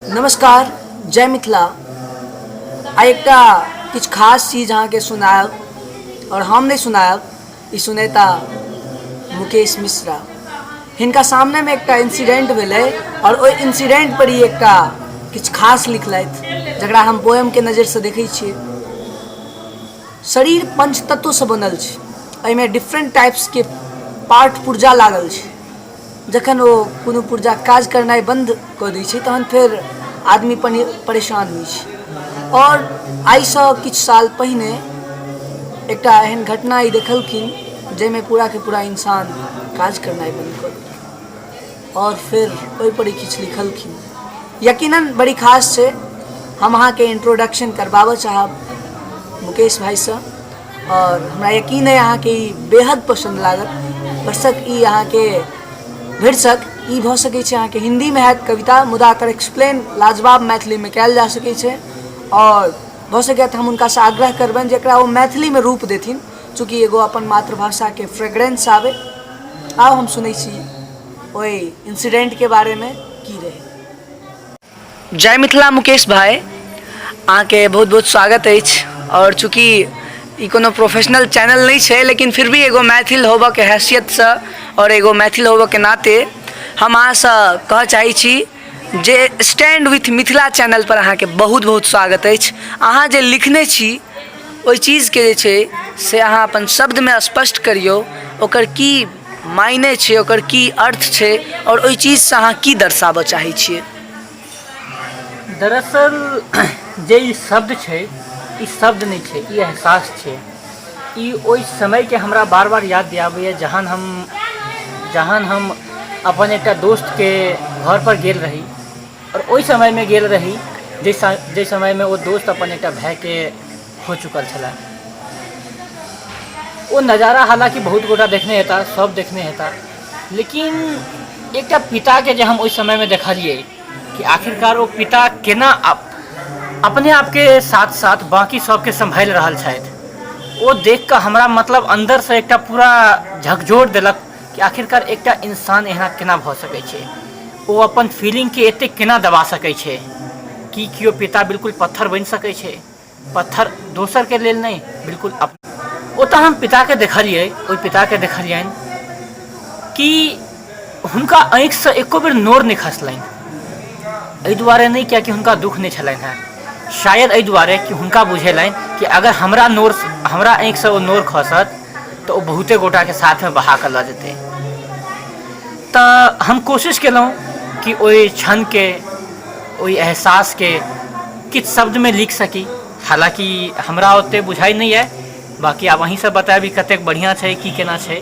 नमस्कार, जय मिथिला। आइ एकटा किछु खास चीज अहाँके सुनायब आओर हम नहि सुनायब, ई सुनेता मुकेश मिश्रा। हिनका सामनेमे एकटा इंसिडेंट भेलै आओर ओहि इंसिडेंट पर ई एकटा किछु खास लिखलथि, जकरा हम पोएमके नजरिसँ देखै छियै। शरीर पंचतत्वसँ बनल छै, एहिमे डिफरेंट टाइप्सके पार्ट पुर्जा लागल छै। जखन ओ कोनो पुर्जा काज करनाइ बन्द कऽ दै छै तहन फेर आदमी परेशान होइ छै। आओर आइसँ किछु साल पहिने एकटा एहन घटना ई देखलखिन जाहिमे पूराके पूरा इंसान काज करनाइ बन्द कऽ देलकै आओर फेर ओहिपर ई किछु लिखलखिन। यकीनन बड़ी खास छै। हम अहाँके इंट्रोडक्शन करबाबऽ चाहब मुकेश भाइसँ आओर हमरा यकीन अइ अहाँके ई बेहद पसन्द लागत। भरिसक ई अहाँके भरिसक ई भऽ सकै छै अहाँके हिन्दीमे हैत कविता, मुदा एकर एक्सप्लेन लाजवाब मैथिलीमे कयल जा सकै छै। आओर भऽ सकैए तऽ हम हुनकासँ आग्रह करबनि जे एकरा ओ मैथिलीमे रूप देथिन, चूँकि एगो अपन मातृभाषाके फ्रेगरेंस आबै। आउ हम सुनै छी ओहि इंसिडेंटके बारेमे की रहै। जय मिथिला मुकेश भाई, अहाँके बहुत बहुत स्वागत अछि। आओर चूँकि ई कोनो प्रोफेशनल चैनल नहि छै, लेकिन फिर भी एगो मैथिल होबऽके हैसियतसँ आओर एगो मैथिल होबऽके नाते हम अहाँसँ कहऽ चाहै छी जे स्टैंड विथ मिथिला चैनलपर अहाँके बहुत बहुत स्वागत अछि। अहाँ जे लिखने छी ओहि चीजके जे छै से अहाँ अपन शब्दमे स्पष्ट करियौ, ओकर की मायने छै, ओकर की अर्थ छै आओर ओहि चीजसँ अहाँ की दर्शाबऽ चाहै छियै। दरअसल जे ई शब्द छै, ई शब्द नहि छै, ई एहसास छै। ई ओहि समयके हमरा बार बार याद दियाबैए जहन हम अपन एकटा दोस्तके घरपर गेल रही आओर ओहि समयमे गेल रही जाहि समयमे ओ दोस्त अपन एकटा भायके खो चुकल छलै। ओ नजारा हालाँकि बहुत गोटा देखने हेता, सब देखने हेता, लेकिन एकटा पिताके जे हम ओहि समयमे देखलियै कि आखिरकार ओ पिता केना अपने आपके साथ साथ बाँकी सबके सम्भालि रहल छथि, ओ देख कऽ हमरा मतलब अन्दरसँ एकटा पूरा झकझोर देलक कि आखिरकार एकटा इंसान एना केना भऽ सकै छै, ओ अपन फीलिंगके एतेक केना दबा सकै छै। की केओ पिता बिल्कुल पत्थर बनि सकै छै? पत्थर दोसरके लेल नहि, बिल्कुल ओतऽ हम पिताके देखलियै, ओहि पिताके देखलियनि कि हुनका आँखिसँ एको बेर नोर नहि खसलनि। एहि दुआरे नहि कियाकि हुनका दुःख नहि छलनि हेँ, शायद एहि दुआरे कि हुनका बुझेलनि कि अगर हमरा नोर हमरा आँखिसँ ओ नोर खसत तऽ ओ बहुते गोटाके साथमे बहा कऽ लऽ जेतै। तऽ हम कोशिश केलहुँ कि ओहि क्षणके, ओहि एहसासके किछु शब्दमे लिख सकी। हालाँकि हमरा ओतेक बुझाइ नहि यऽ, बाँकी आब अहीँ सब बताबी कतेक बढ़िआँ छै, की केना छै।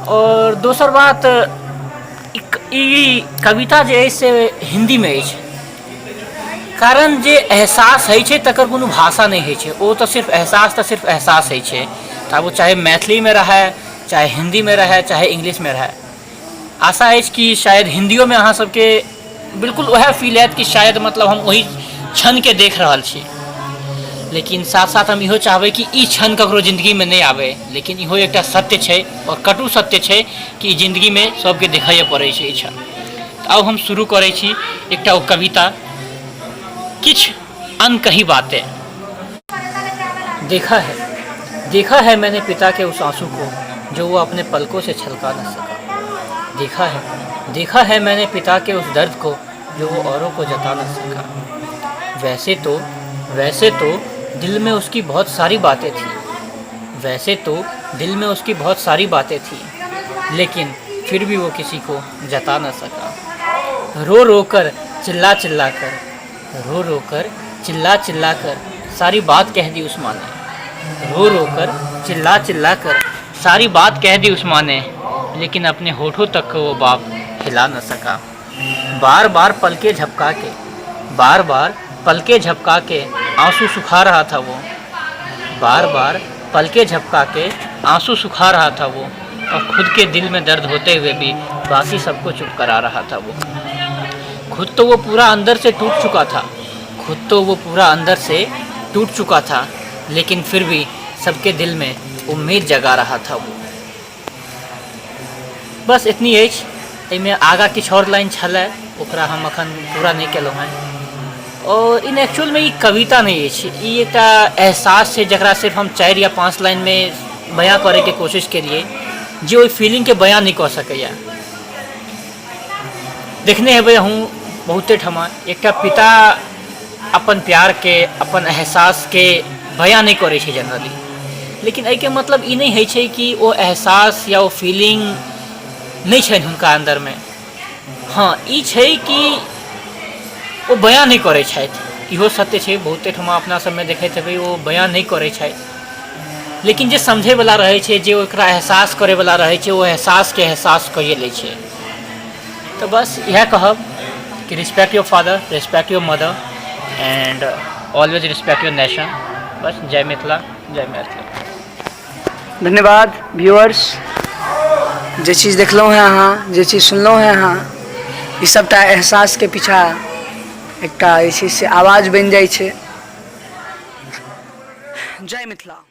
आओर दोसर बात, ई कविता जे अछि से हिन्दीमे अछि, कारण जे एहसास होइ छै तकर कोनो भाषा नहि होइ छै। ओ तऽ सिर्फ एहसास तऽ सिर्फ एहसास होइ छै। तऽ आब ओ चाहे मैथिलीमे रहै, चाहे हिन्दीमे रहै, चाहे इंग्लिशमे रहै। आशा अछि कि शायद हिन्दियोमे अहाँ सबके बिल्कुल वएह फील आयत कि शायद मतलब हम ओहि क्षणके देख रहल छी। लेकिन साथ साथ हम इहो चाहबै कि ई क्षण ककरो जिन्दगीमे नहि आबै, लेकिन इहो एकटा सत्य छै आओर कटु सत्य छै कि ई जिन्दगीमे सबके देखैए पड़ै छै ई क्षण। तऽ आउ हम शुरू करै छी एकटा ओ कविता, किछु अनकही बातें। देखा है, देखा है मैंने पिता के उस आंसू को जो वो अपने पलकों से छलका न सका। देखा है, देखा है मैंने पिता के उस दर्द को जो वो औरों को जता न सका। वैसे तो दिल में उसकी बहुत सारी बातें थी, वैसे तो दिल में उसकी बहुत सारी बातें थी, लेकिन फिर भी वो किसी को जता न सका। रो रो कर चिल्ला चिल्ला कर, रो रो कर चिल्ला चिल्ला कर सारी बात कह दी उस माँ ने। रो रो कर चिल्ला चिल्ला कर सारी बात कह दी उस माँ ने, लेकिन अपने होठों तक को वो बाप हिला न सका। बार बार पलके झपका के, बार बार पलके झपका के आंसू सुखा रहा था वो, बार बार पलके झपका के आंसू सुखा रहा था वो, और खुद के दिल में दर्द होते हुए भी बाकी सबको चुप करा रहा था वो। खुद तो वो पूरा अंदर से टूट चुका था, खुद तो वो पूरा अंदर से टूट चुका था, लेकिन फिर भी सबके दिल में उम्मीद जगा रहा था वो। बस इतनी अछि। एहिमे आगाँ किछु आओर लाइन छलै, ओकरा हम अखन पूरा नहि केलहुँ हेँ। आओर इन एक्चुअलमे ई कविता नहि अछि, ई एकटा एहसास छै जकरा सिर्फ हम 4 या 5 लाइनमे बयाँ करैके कोशिश केलियै, जे ओहि फीलिंगके बयाँ नहि कऽ सकैए। देखने हेबै अहूँ बहुते ठमा एकटा पिता अपन प्यारके, अपन एहसासके बयाँ नहि करै छै जनरली, लेकिन एहिके मतलब ई नहि होइ छै कि ओ एहसास या ओ फीलिंग नहि छनि हुनका अन्दरमे। हँ, ई छै कि ओ बयाँ नहि करै छथि, इहो सत्य छै। बहुते ठमा अपना सबमे देखैत हेबै, ओ बयाँ नहि करै छथि, लेकिन जे समझैवला रहै छै, जे ओकरा एहसास करैवला रहै छै, ओ एहसासके एहसास कैए लै छै। तऽ बस इएह कहब कि respect your father, respect your mother and always respect your nation. बस, जय मिथिला, जय मैथिली। धन्यवाद व्यूअर्स। जे चीज देखलहुँ हेँ अहाँ, जे चीज सुनलहुँ हेँ अहाँ, ई सभटा एहसासके पीछा एकटा जे छै से आवाज बनि जाइ छै। जय मिथिला।